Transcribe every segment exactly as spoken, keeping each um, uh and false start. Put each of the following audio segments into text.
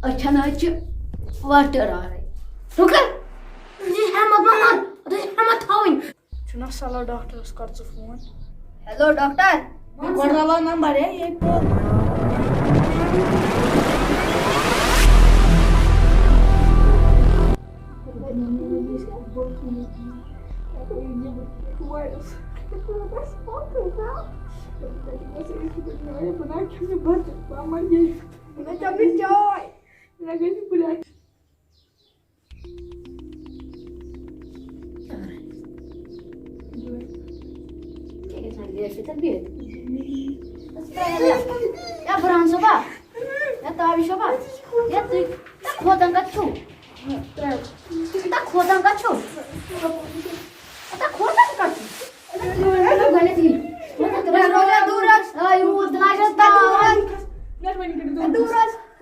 أچھن حظ چھِ وۄٹہٕ راے۔ ٹھیٖک حظ؟ یہِ چھِ ہٮ۪متھ بنان، اَتھ چھِ ہٮ۪متھ تھاوٕنۍ۔ چھُنہ صلاح ڈاکٹرس کر ژٕ فون۔ Hello doctor. یہِ گۄڈٕ رلاو نمبر، ہے، ییٚتہِ کوٚت؟ یا برہان صٲبا، یا تابش صٲبا، یا تُہۍ، یا کھوتن کتہِ چھُو؟ تہٕ کھوتن کتہِ چھُو؟ تہٕ کھوتن کتہِ چھُو؟ گۄڈٕنیتھ یی۔ مےٚ روزا دوٗر حظ۔ آ، یوٗت نہ حظ چھُ تاپھ۔ دوٗر حظ۔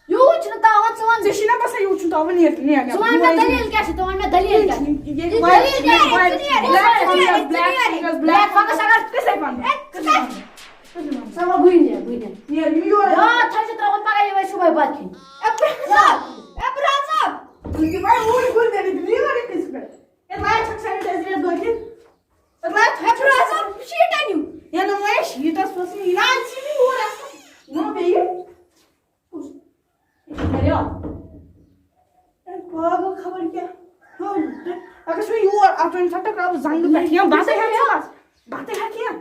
یوٗت چھُنہٕ تاوان، ژٕ وَن۔ ژےٚ چھُے نا باسان یوٗت چھُنہٕ تاوان؟ نیر، نیر۔ ژٕ وَن مےٚ دٔلیٖل کیٛاہ چھِ، ژٕ وَن مےٚ دٔلیٖل کیٛاہ چھِ؟ یہِ یہِ وَن، دٔلیٖل کیٛاہ چھِ؟ وَن، ژٕ نیر، ژٕ نیر، black fungus، ژٕ نیر۔ Black fungus اگر کٔژَے پَنہٕ؟ ہے، ژٕ کَتہِ چھُکھ؟ ژٕ وَن، بٕے نیر، بٕے نیر۔ نیر، یہِ یور۔ یاد تھٲیزِ ترٛاوُن پَگاہ یِمَے صُبحٲے بَتہٕ کھیٚنہِ۔ اے، برٛہان صٲب، اے، برٛہان صٲب۔ تُہۍ تہِ وۄنۍ اوٗرۍ گُلۍ دٔرِتھ، نیر أکِس پٮ۪ٹھ۔ یَتھ لایَق چھَکھ sanitizer یَتھ دۄہ کِنۍ؟ یَتھ لایَق چھَکھ؟ اے، برٛہان صٲب، sheet أنِو۔ ہے، نہ وۄنۍ sheet-س اوس نہٕ یہِ۔ نہ، ژٕ یہِ یور اَصٕل۔ نہ، بیٚیہِ۔ اے پاگل خبر کیٛاہ۔ ہیوٚر۔ اگر سُہ یور اَژُن چھا ٹکراو زنٛگہٕ پٮ۪ٹھ یا بَتہٕ ہٮ۪تھ ژٕ بَس۔ بَتہٕ ہٮ۪تھ یا۔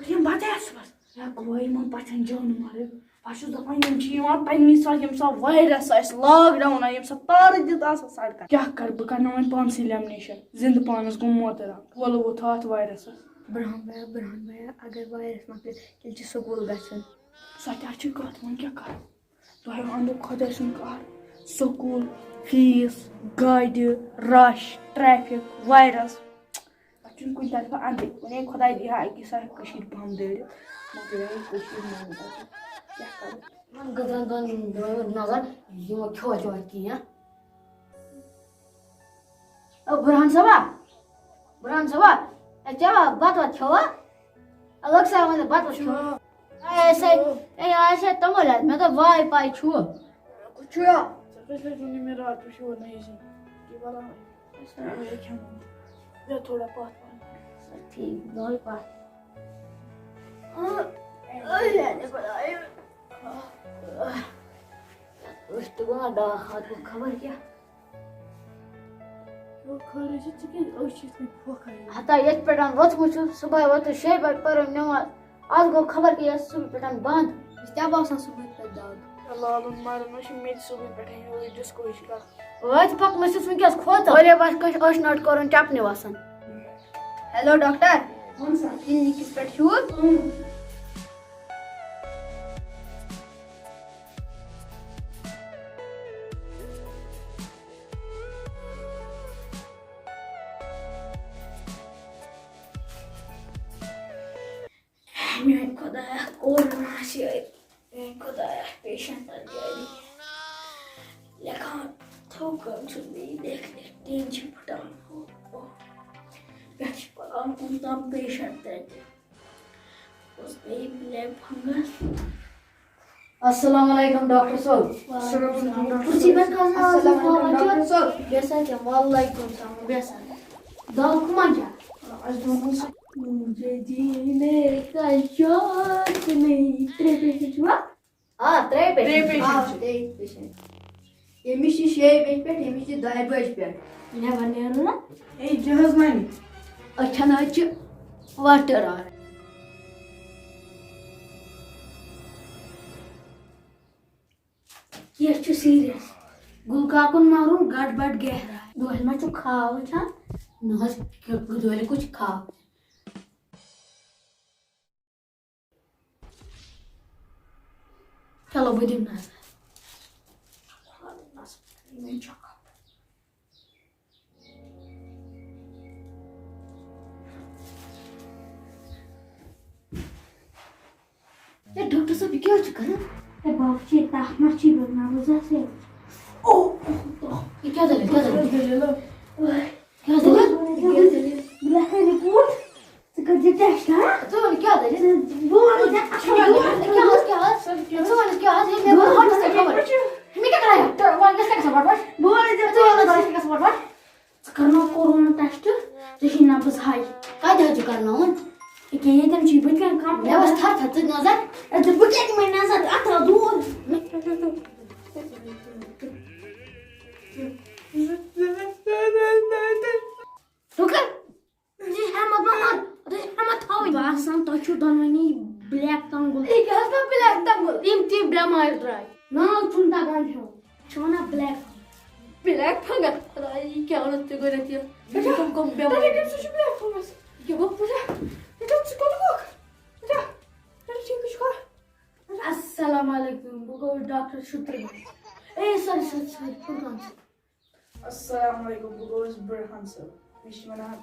یا بَتہٕ ہٮ۪تھ ژٕ بَس۔ یا گوٚو یِمَن پَژھٮ۪ن جانوَر۔ بہٕ چھُس دَپان یِم چھِ یِوان تَمی ساتہٕ ییٚمہِ ساتہٕ virus آسہِ lockdown آسہِ، ییٚمہِ ساتہٕ تارٕ دِتھ آسان سڑکَن۔ کیٛاہ کَرٕ بہٕ؟ کَرناوَن پانسٕے lamination۔ زِندٕ پانَس گوٚو موتہٕ رنٛگ۔ پھولہٕ ووٚتھ اَتھ virus-س۔ برٛہان بیا، برٛہان بیا، اگر virus مۄکلہِ، تیٚلہِ چھِ سکوٗل گژھُن۔ سۄ تہِ ہا چھِ کَتھ، وۄنۍ کیٛاہ کَرٕ؟ تۄہہِ اَنُن خۄداے سُنٛد قہر، سکوٗل، fees، گاڑِ، rush، traffic، virus۔ اَتھ چھُنہٕ کُنہِ طرفہٕ اَندٕے۔ وۄنۍ ہے خۄداے دی ہا اَکی ساتہٕ کٔشیٖرِ پَہَم دٲرِتھ، مگر ہے کٔشیٖرِ منٛز کیٛاہ کَرو؟ یِمَن گٔدرَن دۄن دۄن نظر، یِمو کھیوٚو چیوٚو اَتہِ کِہیٖنۍ۔ او برہان صٲبا، برہان صٲبا، اے چا بتہٕ وتہٕ کھیوٚوا؟ الگ سا ونہٕ بتہٕ وتہٕ کھیوٚوا؟ اے سا، اے آسہِ ہے توٚمُل ہٮ۪تھ، مےٚ دوٚپ واے پاے چھُ۔ کُس چھُ؟ ژےٚ کٔژِ لٹہِ ووٚنُے مےٚ راتھ پٮ۪ٹھ یور نہ یہِ زِ؟ یہِ بلاے۔ اچھا۔ یہِ کھٮ۪مہٕ بہٕ۔ بیٚہہ تھوڑا پتھ پہن۔ ٹھیٖک، دۄہے پتھ۔ أسۍ تہِ گوٚو نا ڈاکھ، اتھ گوٚو خبر کیٛاہ۔ یو خٲرٕے چھِ، ژٕ کیٛازِ أچھ چھِ یِتھ کٔنۍ پھۄکھ ہاوان؟ ہتا ییٚتہِ پٮ۪ٹھ وۄتھمُت چھُس، صُبحٲے وۄتھُس شیٚیہِ بجہِ پَرُن نٮ۪ماز۔ آز گوٚو خبر کیٛاہ، یہِ ٲس صُبحہٕ پٮ۪ٹھ بنٛد۔ ژےٚ کیٛاہ باسان صُبحٲے پٮ۪ٹھ دَگ؟ ہے لالُن مَرُن، مےٚ چھُ مےٚ تہِ صُبحٲے پٮ۪ٹھَے یِہوٚے ڈِسکوہٕے چھِ کَران۔ وٲتۍ پَکھ مےٚ چھُس وٕنۍکٮ۪س کھوژان۔ ؤلِو بَس کٲنٛسہِ أچھ نٔٹ کَرُن چَپنہِ وَسان۔ ہیلو ڈاکٹر، وَن سا۔ کِلنِکَس پٮ۪ٹھ چھُو؟ اۭں۔ میٛانہِ خۄدایا، کورونا چھِ یِہوٚے۔ میٛانہِ خۄدایا، پیشنٹ جٲری۔ لیکھان تھوٚو کٲم چھُس بیٚیہِ لیکھ لیکھ، ٹیٖن چھِ پھٕٹان۔ اوہ، اوہ۔ پٮ۪ٹھٕ چھِ پَکان کُن تام پیشنٹ تَتہِ۔ اوس بیٚیہِ black fungus۔ السلام علیکم ڈاکٹر صٲب۔ وعلیکم السلام۔ کُرسی پٮ۪ٹھ کھسنا حظ؟ السلام علیکم ڈاکٹر صٲب۔ بیٚہہ سا کیٛاہ؟ وعلیکم السلام، بیٚہہ سا۔ دَگ کٕمَن چھےٚ؟ اَسہِ دوٚپمَس، مجھے جینے کا شوق نہیں۔ ترٛےٚ پیشنٹ چھِوا؟ آ، ترٛےٚ پیشنٹ۔ ترٛےٚ پیشنٹ آ، چھِ۔ ترٛےٚ پیشنٹ۔ ییٚمِس چھِ شیٚیہِ بجہِ پٮ۪ٹھ، ییٚمِس چھِ دَہہِ بجہِ پٮ۪ٹھ۔ نٮ۪بر نیرُن نا؟ ہے، جہاز وَنہِ۔ أچھن حظ چھِ وۄٹہٕ راے۔ کینٛہہ چھُ serious۔ گُلہٕ کاکُن مَرُن گڑبڑ گہراے۔ دۄہلہِ ما چھُ خاب وٕچھان؟ نہ حظ، دۄہلہِ کُس چھُ خاب؟ چلو، بہٕ دِمہٕ نظر۔ ہے، ڈاکٹر صٲب، یہِ کیٛاہ حظ چھُ کران؟ ہے، بابا، چھے تپھ ما چھے؟ بہٕ ما روزٕ اَتھ سۭتۍ؟ او، او، او۔ یہِ کیٛاہ دٔلیٖل؟ کیٛاہ دٔلیٖل؟ دٔلیٖل؟ کیٛاہ دٔلیٖل؟ بہٕ لیکھٕ رِپورٹ، ژٕ کٔرۍ زِ test، ہا؟ ژٕ وَن کیٛاہ دٔلیٖل؟ ژٕ، بہٕ وَنہٕ ژےٚ اَصٕل پٲٹھۍ۔ کیٛاہ حظ، کیٛاہ حظ؟ ژٕ وَن کیٛاہ حظ؟ ییٚلہِ مےٚ بہٕ وَنہٕ ژےٚ خبر۔ مےٚ کیٛاہ کَران؟ تہٕ وۄنۍ گژھِ کیٛاہ گژھان وۄٹھ وۄٹھ؟ بہٕ حظ دِمہٕ ژٕ ژٕ وَلہٕ حظ گژھِ گژھان وۄٹھ وۄٹھ۔ ژٕ کَرناو کورونا ٹٮ۪سٹ، ژےٚ چھُے نَبٕز ہاے۔ کَتہِ حظ چھُ کَرناوُن؟ ییٚکیٛاہ ییٚتٮ۪ن چھُے بٕتھِ کَنۍ کَمرٕ۔ مےٚ ٲس تھَر تھَر، ژٕ نظر۔ اَدٕ بہٕ کیٛاہ دِمَے نظر؟ اَتھ تھاو دوٗر۔ ژٕ کَر؟ ژٕ چھِ ہٮ۪مت ما کَر؟ ژٕ چھِ ہٮ۪مت تھاوٕنۍ۔ باسان تۄہہِ چھُو دۄنوٕنی black تنٛگُل۔ یہِ کیٛاہ اوس مےٚ black تنٛگُل؟ تِم تِم بٮ۪مارِ درٛاے۔ ناو چھُنہٕ تَگان ہیوٚن۔ چھِ وَنان black fungus۔ Black fungus؟ خۄدایا، یہِ کیٛاہ وَنان تُہۍ گۄڈٕنٮ۪تھ یہِ؟ یہِ چھِ کَم کَم بٮ۪مارِ۔ تۄہہِ کَمہِ سۭتۍ چھُ black fungus؟ یہِ کیٛاہ گوٚو؟ پوٗجا، یہِ چھُ ژٕ کوٚت گوٚکھ؟ پوٗجا، پوٗجا، ٹھیٖک چھُکھا؟ السلام علیکم، بہٕ گوٚوُس ڈاکٹر شُترٕ۔ اے، sorry، sorry، sorry، فرقان صٲب۔ السلام علیکم، بہٕ گوٚوُس برہان صٲب۔ مےٚ چھِ وَنان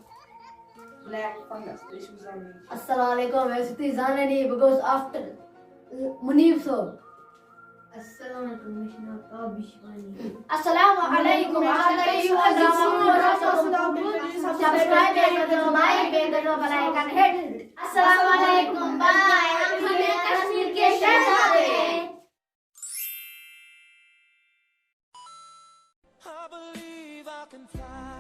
black fungus، تُہۍ ٲسِو زانٲنی۔ السلام علیکم، مےٚ ٲسِو تُہۍ زانٲنی، بہٕ گوٚوُس after منیٖب صٲب۔ السلام علیکم، مےٚ چھُ ناو کابِش وانی۔ السلام علیکم، اگر تۄہہِ یہِ اوس سون رسول subscribe بیٚیہِ کٔرۍزیو like، بیٚیہِ کٔرۍزیو bell icon hit۔ السلام علیکم، bye، ہم ہیں کشمیر کے شہزادے۔ I believe I can fly.